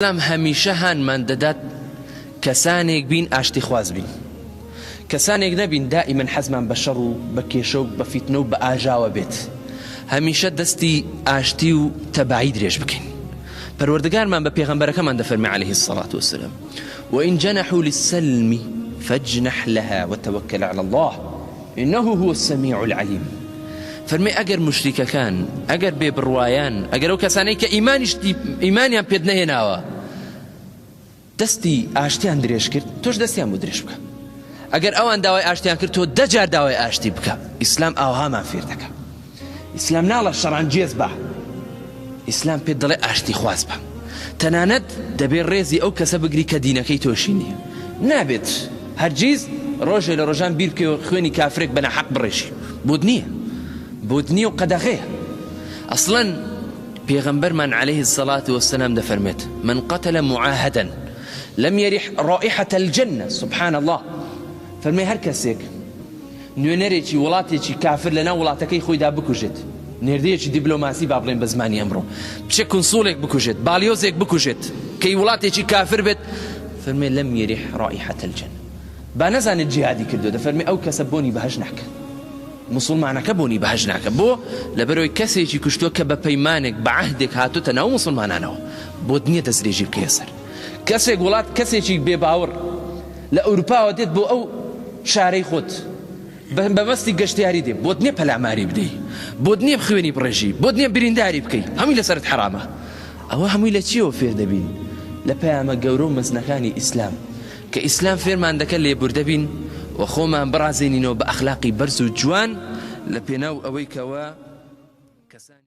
ئیسلام هەمیشە هانمان دەدات کەسانێک بین ئاشتیخواز بین، کەسانێک نەبین دائیمەن حەزمان بە شەڕ و بە کێشە و بە فیتنە و بە ئاژاوە بێت، هەمیشە دەستی ئاشتی و تەبایی درێژ بکەین. پەروەردگارمان بە پێغەمبەرەکەمان دەفەرمێ علیه الصلاة والسلام، وإن جنحوا للسلم فاجنح لها وتوکل علی اللە انه هو السمیع العلیم فەرمی ئەگەر موشریکەکان ئەگەر بێ بڕوایان ئەگەر ئەو کەسانەی کە ئیمانیش ئیمانیان پێت نەهێناوە دەستی ئاشتیان درێژ کرد تۆش دەستیان بۆ درێژ بکە ئەگەر ئەوان داوای ئاشتیان کرد تۆ دەجار داوای ئاشتی بکە ئیسلام ئاوهامان فێر دەکە ئیسلام ناڵە شەڕانگێز بە، ئیسلام پێت دەڵێ ئاشتیخواز بە. تەنانەت دەبێ ڕێزی ئەو کەسە بگری کە دینەکەی تۆشی نییە. نابێت هەرگیز ڕۆژێ لە ڕۆژان بیر بکەیەوە خوێنی کافرێک بە ناحەق بڕێژی. بۆت نییە. بۆت نییە و قەدەغەیە. ئەسڵەن پێغەمبەرمان علیه الصلوة والسلام دەفەرموێت، من قتل معاهدا لم یرح رائحة الجنە، سبحان اللە، فەرمووی هەر کەسێک نوێنەرێکی وڵاتێکی کافر لەناو وڵاتەکەی خۆیدا بکوژێت، نێردەیەکی دیبلۆماسی با بڵێین بە زمانی ئەمڕۆ، بچێت کونسوڵێک بکوژێت، باڵیۆزێک بکوژێت کە ی وڵاتێکی کافر بێت، فەرموێ لم یرح رائحە الجنە، با نەزانێت جیهادی کردووە، دەفەرموێ ئەو کەسە بۆنی بەهەشت ناکات، موسڵمانەکە بۆنی بەهەشت ناکات، بۆ؟ لەبەرئەوەی کەسێکی کوشتووە کە بە پەیمانێک، بە عەهدێک هاتۆتە ناو موسڵمانانەوە، بۆت نییە دەستدرێژی بکەیە سەر کەسێک، وڵات کەسێکی بێ باوەڕ. لە ئەوروپاوە دێت بۆ ئەو شارەی خۆت بە مەبەستی گەشتیاری دێ بۆت نیە پەلاماری بدەی بۆت نیە خوێنی بڕێژی بۆت نیە برینداری بکەی هەمووی لەسەرت حەرامە ئەوە هەمووی لە چیەوە فێر دەبین لە پەیامە گەورە و مەزنەکانی ئیسلام کە ئیسلام فێرمان دەکە لێبوردە بین و خۆمان بڕازێنینەوە بە ئەخلاقی بەرز و جوان لە پێناو ئەوەی کەوا کەسانی.